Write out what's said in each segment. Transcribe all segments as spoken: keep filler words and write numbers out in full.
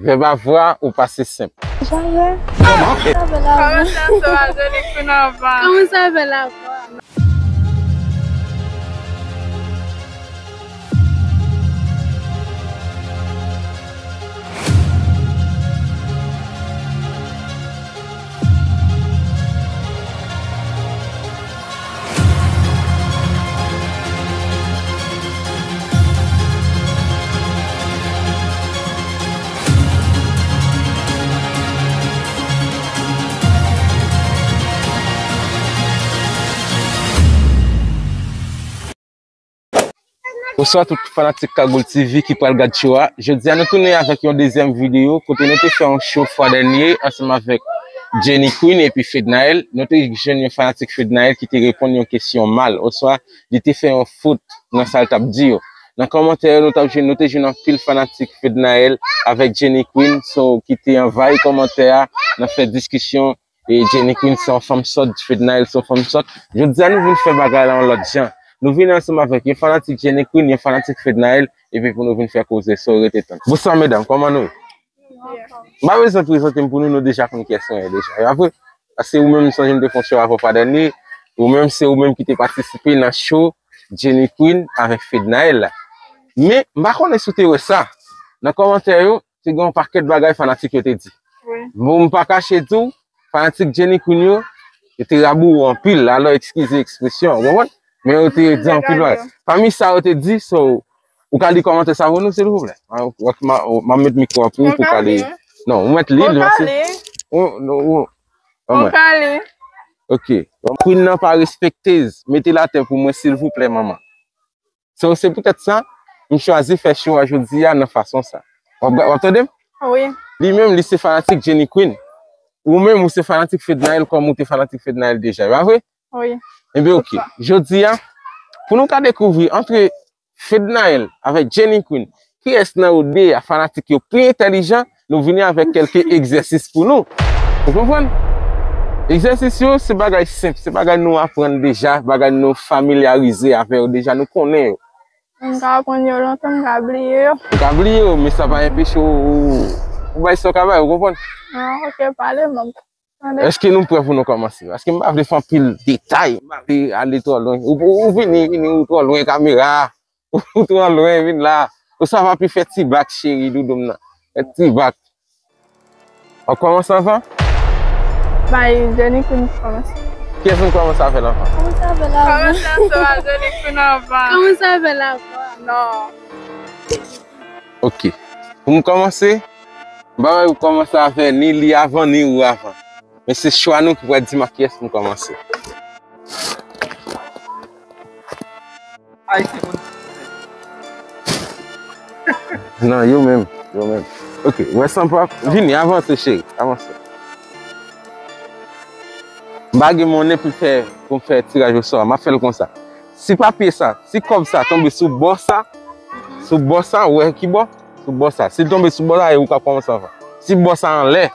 Vèb avoir ou pase senp. J'avais. Kòman? Kòman sa, Soraya Johnny Queen anvan? Comment ça va là-bas? Bonswa tout fanatik Kagoul T V ki pral gad show a. Jodi a nou tounen avèk yon dezyèm videyo kote nou te fè yon show fwa dènye ansanm avèk Jenny Queen epi Fednaelle. Nou te jwenn yon fanatik Fednaelle ki te reponn yon kesyon mal, oswa li te fè yon fot nan sa l t ap di yo. Nan kòmantè yo, nou t ap jwenn, nou te jwenn anpil fanatik Fednaelle avèk Jenny Queen, so, ki te anvayi kòmantè a nan fè diskisyon. E Jenny Queen se yon fanm sòt, Fednaelle se yon fanm sòt. Jodi a nou vin fè bagay la yon lòt jan. Nou vin ansanm avèk yon fanatik Jenny Queen, yon fanatik Fednaelle, epi pou nou vin fè koze, so rete tann. Bonswa medam, kòman nou ye? M pa bezwen prezante m pou nou, nou deja konn kiyès nou ye deja. E apre, paske ou menm m sonje m te fè yon show avè w fwa dènye, ou menm se ou menm ki te patisipe nan show Jenny Queen avèk Fednaelle la. Men, m pa konnen si w te wè sa. Nan kòmantè yo, te gen yon pakèt bagay fanatik yo te di. Wi. Bon, m pa kache di w, fanatik Jenny Queen yo, yo te rabou w anpil, alò eskize ekspresyon, ou konprann? Men yo te di anpil bagay. Pami sa yo te di, so, ou ka li kòmantè sa pou nou, silvouplè? M a, m a, m a met mikwo a pou ou, pou w ka li. Non, ou mèt li l, paske ou, ou, ou, anmwey. Ok. Queen nan pa respektez. Mete l atè pou mwen, silvouplè, manman. So, se poutèt sa, m chwazi fè show a jodi a nan fason sa. W ap, w ap tande m? Wi. Li menm, li se fanatik Jenny Queen. Ou menm, ou se fanatik Fednaelle, kòm ou te fanatik Fednaelle deja. E pa vre? Wi. Enben, ok. Jodi a, pou nou ka dekouvri antre Fednaelle avèk Jenny Queen, kiyès nan yo de a fanatik yo pi entèlijan, nou vini avèk kèlke egzèsis pou nou. Ou konprann? Egzèsis yo, se bagay senp, se bagay nou aprann deja, bagay nou familyarize avè yo deja, nou konnen yo. M ka aprann yo lontan, m ka bliye yo. Ou ka bliye yo, men sa pa enpeche w, ou, ou bay sa w ka bay, ou konprann? Ah, ok, pale, m ap tande. Èske nou prè pou nou kòmanse? Paske m pa vle fè anpil detay, m pa vle ale twò lwen. Ou, ou, ou vini, vini, ou twò lwen kamera a. Ou twò lwen, vin la. Ou sa va pi fè ti bak, cheri, doudou m nan. Fè ti bak. W ap kòmanse anvan? Bay Jenny Queen kòmanse. Kiyès nou kòmanse avè l anvan? Kòmanse avè l anvan. Kòmanse avè Jenny Queen anvan. Kòmanse avè l anvan. Non. Ok. Pou m kòmanse, m pa wè pou kòmanse avè ni li avan, ni ou avan. Men se chwa nou ki pral di m ak kiyès pou m kòmanse. Non, yo menm, yo menm. Ok, wè san pa, vini, avanse, cheri, avanse. M pa gen monnen pou fè, pou m fè tiraj osò a, m ap fè l konsa. Si papye sa, si kòb sa tonbe sou bò sa, sou bò sa, ou wè ki bò? Sou bò sa. Si l tonbe sou bò la, e ou k ap kòmanse anvan. Si bò sa anlè,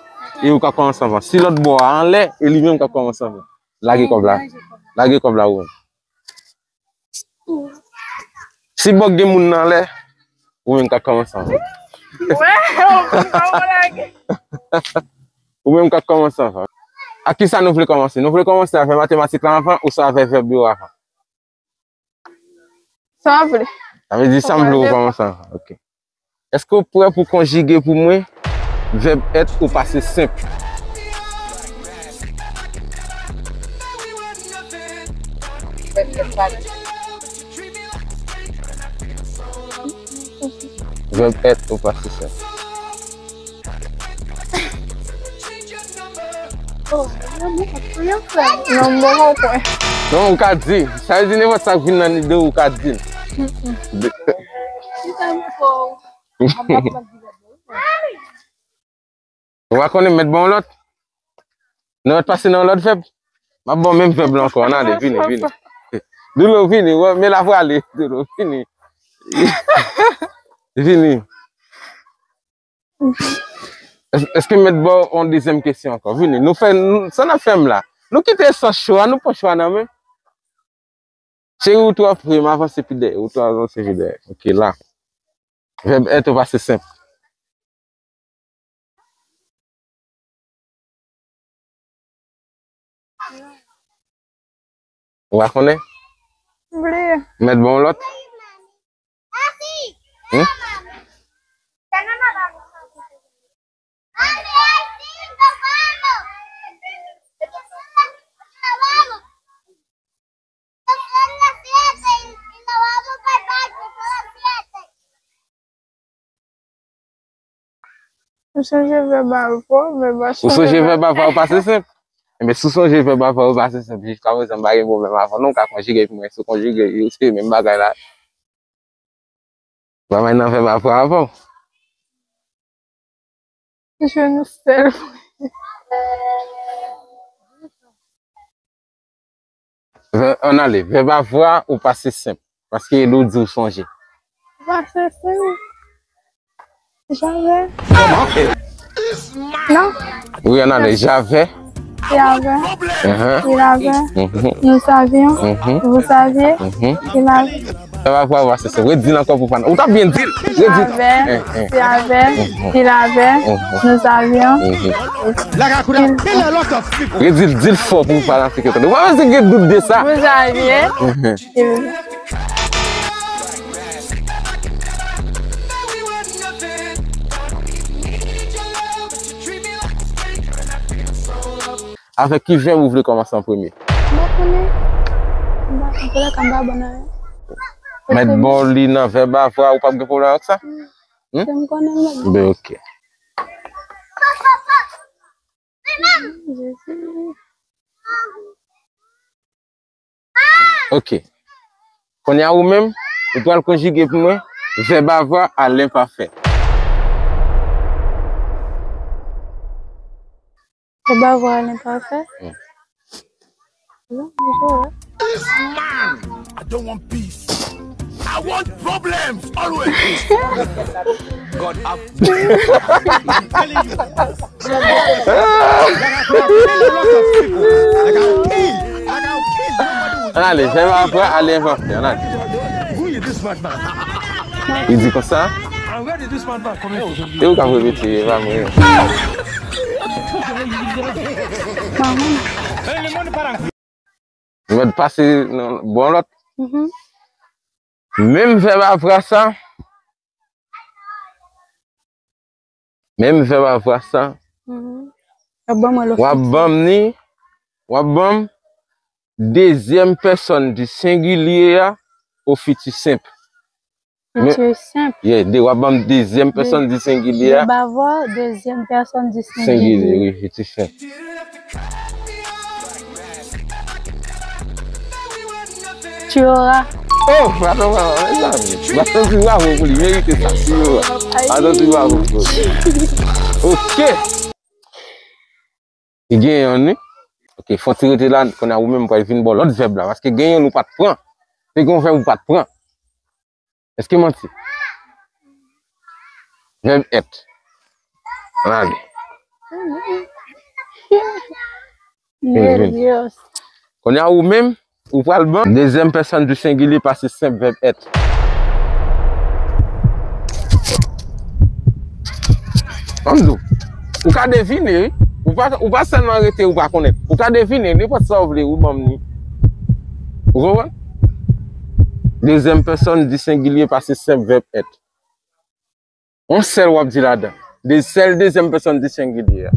e ou k ap kòmanse anvan. Si lòt bò a anlè, e li menm k ap kòmanse anvan. Lage kòb la. Lage kòb la, ou menm. Si bò k gen moun nan anlè, ou menm k ap kòmanse anvan. Wè, ou lage. Ou menm k ap kòmanse anvan. Ak kisa nou vle kòmanse? Nou vle kòmanse avè matematik la anvan, oswa avè vèb yo avan? Sa w vle. Sa vle di sa m vle ou kòmanse anvan. Ok. Èske w prè pou konjige pou mwen vèb èt ou pase senp? Vèb èt ou pase senp. Oh, non, m poko kwè. Non, ou ka di. Sa vle di nenpòt sa k vin nan lide w, ou ka di l. De- Ou pa konnen m mèt ba w lòt? Nou mèt pase nan yon lòt vèb? M ap ba w menm vèb la ankò. Ann ale, vini, vini. Doulou, vini. Wè, men la prale. Doulou, vini. Vini. Èske, èske m mèt ba w yon dezyèm kesyon ankò? Vini, nou fè, nou, sa n ap fè m la? Nou kite sans cho a, nou pran cho a nan men. Cheri, ou twò pre, m avanse pi dèyè. Ou twò avanse pi dèyè. Ok, la. Vèb èt ou pase senp. Ou pa konnen? M bliye. Mèt ban w lòt? Hmm? Ou sonje vèb avan, vèb avan. Ou sonje vèb avan, ou pase senp. Enben, si w sonje vèb avan, ou pase senp. Jiska prezan, m pa gen pwoblèm avan, non, ou ka konjige pou mwen, si w konjige, se menm bagay la. Travay nan vèb avan avan. Jwenn yon sèl. Vè-, ann ale. Vèb avwa ou pase senp. Paske Elou di w sonje. Pase senp. Javè. Non. Wi, ann ale. Javè. Javè. Ahan. Il avait. Mhm. Nous avions. Mhm. Vous aviez. Mhm. Il avait. Sa va pou avanse, se redi l ankò pou fana. Ou t ap byen di l. Redi l. Javè. Eh, eh. Il avait. Mhm. Il avait. Mhm. Nous avions. Mhm. Il. Redi l, di l fò pou fanatik yo tande. Ou pa bezwen gen dout de sa. Vous aviez. Mhm. Il. Avèk ki vèb ou vle kòmanse an premye? M pa konnen. M pa, antoulèka, m pa bon nan yo. Mèt ba w li nan vèb avwa, ou p ap gen pwoblèm avèk sa? Hmm? Se m konnen mèt. Ben, ok. Jezi. Ok. Kounye a ou menm, ou pral konjige pou mwen vèb avwa a lenpafè. Vèb avwa a lenpafè? Hmm. Non, m jwe. This man, I don't want peace. I want problems always. God have mercy. I'm telling you. Like, I could have killed a lot of people. Like, I would kill. Like, I would kill. Ann ale, vèb avwa a lenpafè, ann ale. Who is this madman? Li di konsa. And where did this madman come from? E ou k ap repete, e pa mwen. Ou mèt pase nan bò lòt. Mhm. Menm vèb avwa sa. Menm vèb avwa sa. Mhm. W ap ban mwen l o fiti. W ap ban m ni, w ap ban m dezyèm pèsòn di sengilye a o fiti senp. Fiti senp. Yeah, de, w ap ban m dezyèm pèsòn di sengilye a. Vèb avwa, dezyèm pèsòn di sengilye. Sengilye, wi, fiti senp. Tu auras. Oh, bravo, bravo, mezanmi. Baton ti bravo pou li, merite sa, tu auras. Baton ti bravo pou li. Ok. Li gen yon, wi. Ok, fò ti rete la, kounye a ou menm pral vin bò lòt vèb la, paske gen yon ou pa t pran. Te gen yon vèb ou pa t pran. Èske manti? Vèb èt. Ann ale. Vini, vini. Kounye a ou menm, ou pral ban dezyèm pèsòn di sengilye pase senp vèb èt. Ann di w, ou ka devine, wi. Ou pa, ou pa sèlman rete, ou pa konnen. Ou ka devine, nenpòt sa w vle, ou ban m ni. Ou konprann? Dezyèm pèsòn di sengilye pase senp vèb èt. Yon sèl w ap di ladan. De, sèl dezyèm pèsòn di sengilye a.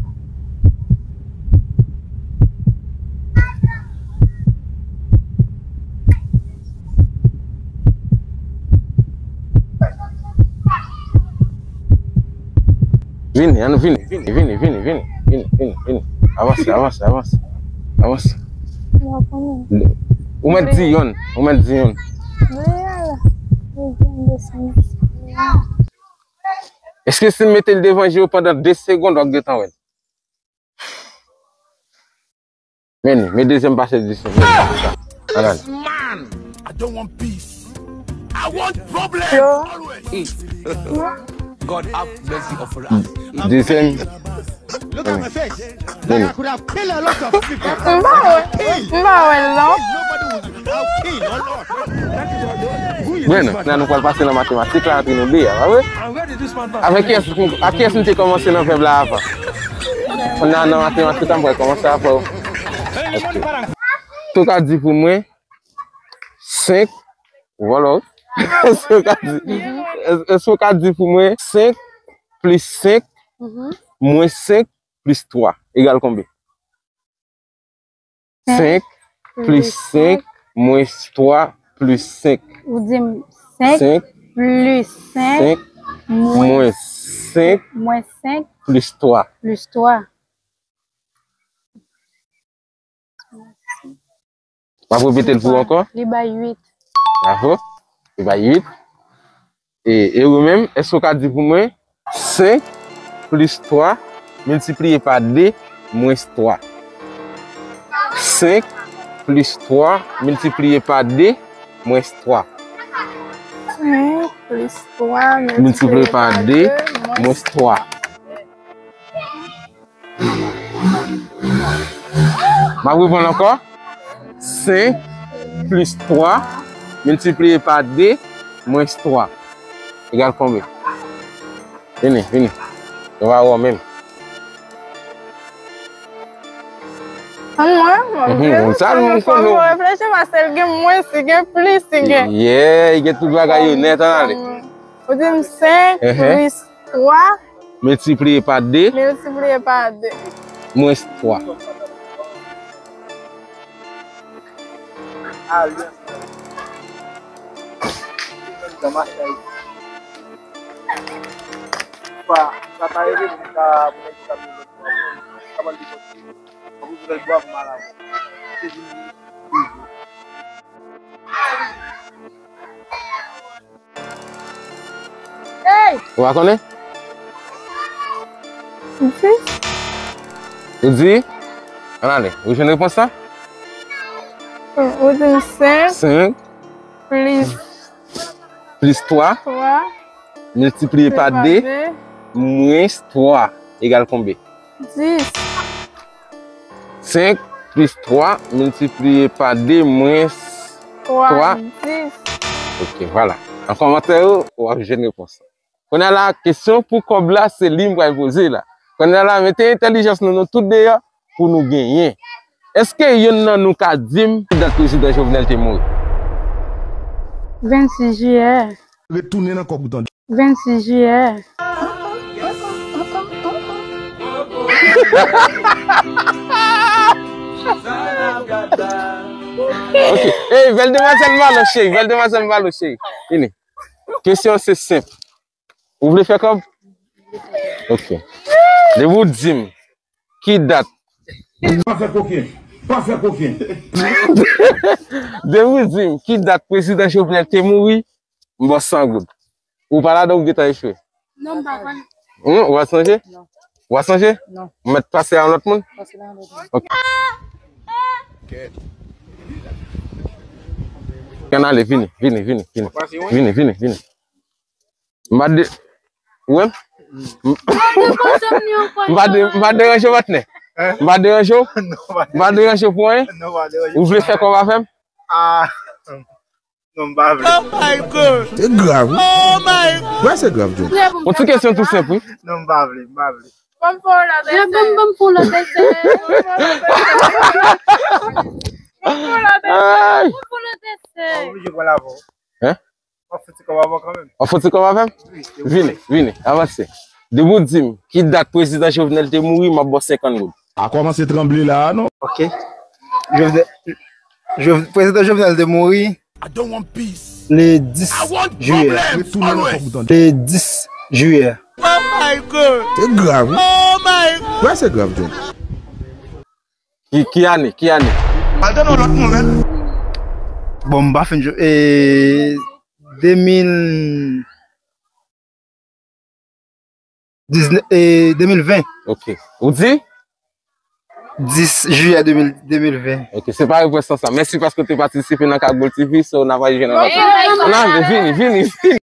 Vini, ann vini, vini, vini, vini, vini, vini, vini, vini. Avanse, avanse, avanse. Avanse. Ou mèt di yonn, ou mèt di yonn. Èske si m mete l devan je w pandan de segonn, w ap gentan wè l? Men li, men dezyèm pase di sengilye. Ann ale. This man, I don't want peace. I want problems always. God have mercy upon us. Dezyèm. Look at my face. Like, I could have killed a lot of people. M pa wè, m pa wè l non. Bon, nan nou pral pase nan matematik la, antre nou de a, pa vre? Avèk kiyès, ak kiyès nou te kòmanse nan vèb la avan? Kounye a nan matematik la, m pral kòmanse avè w. Ok. Èske w ka di pou mwen senk, vwala, wi. Èske w ka di, èske w ka di pou mwen senk plis senk mwens senk plis twa egal konbyen? Senk plis senk mwens twa plis senk. Ou di m senk plis senk mwens senk mwens senk plis twa. Plis twa. M ap repete l pou ou ankò. Li bay uit. Bravo. Li bay uit. E, e ou menm, èske w ka di pou mwen senk plis twa miltipliye pa de mwens twa? Senk plis twa miltipliye pa de mwens twa. Senk plis twa miltipliye pa de mwens twa. M ap reprann ankò. Senk plis twa miltipliye pa de mwens twa egal konbyen? Vini, vini. Nou va wè w menm. An mwen, mwen, mhm, sa nou konnen. Fò nou reflechi paske l gen mwens, li gen plis, li gen. Yeah, li gen tout bagay yo nèt, ann ale. Ou di m senk plis twa. Miltipliye pa de. Miltipliye pa de. Mwens twa. Hey! Ou pa konnen? Dis. Ou di? Ann ale. Ou jwenn repons la? Ou di m senk. Senk. Plis. Plis twa. Twa. Miltipliye pa de. Miltipliye pa de. Mwens twa egal konbyen? Dis. Senk plis twa miltipliye pa de mwens twa. Dis. Ok, vwala. Nan kòmantè yo, w ap jwenn repons la. Kounye a la, kesyon pou kòb la, se li m pral poze la. Kounye a la, mete entèlijans nou, nou tout deyò pou nou genyen. Èske yonn nan nou ka di m ki dat prezidan Jovenel te mouri? Vennsis jiyè. Retounen nan kòk ou tande. Vennsis jiyè. Ok. Ey, bèl demwazèl Malo, cheri. Bèl demwazèl Malo, cheri. Vini. Kesyon se senp. Ou vle fè kòb? Ok. Depi w di m ki dat. Pa fè koken. Pa fè koken. Depi w di m ki dat prezidan Jovenel te mouri, m ba w san goud. Ou pa ladan, ou gentan echwe? Non, m pa konn. Hmm, ou pa sonje? Non. Ou pa sonje? Non. M mèt pase a yon lòt moun? Pase la yon lòt moun. Ok. Ann ale, vini, vini, vini, vini. Vini, vini, vini. M pa de-, ou wè m? M pa de-, m pa deranje w, patnè. M pa deranje w? M pa deranje w pou anyen? Ou vle fè kòb avè m? Ah. Non, m pa vle. Oh my God! Se grav, wi. Oh my God! Wè, se grav, John. Yon ti kesyon tou senp, wi. Non, m pa vle, m pa vle. Ban m fè w lòt esè. Ban m, ban m fè w lòt esè. Ban m fè w lòt esè. Ban m fè w lòt esè. Ban m fè w lòt esè. Oblije pran lavan. Hein? W ap fè ti kòb avè m kanmenm. W ap fè ti kòb avè m? Wi, wi. Vini, vini, avanse. Depi w di m ki dat prezidan Jovenel te mouri, m ap ba w senkant goud. A kòmanse tranble la a, non? Ok. Jovenel, Jov-, prezidan Jovenel te mouri le dis jiyè. Le dis jiyè. Oh my God! Se grav, wi. Oh my God! Wè, se grav, John. Ki, ki ane? Ki ane? Al tande yon lòt moun, men. Bon, m pa fin jwe. E, de mil diznèf, e, de mil ven. Ok. Ou di? Dis jiyè de mil, de mil ven. Ok, se pa repons lan sa. Mèsi paske w te patisipe nan Kagboul T V, so n ap al jwenn nan lòt. Non, vini, vini, vini.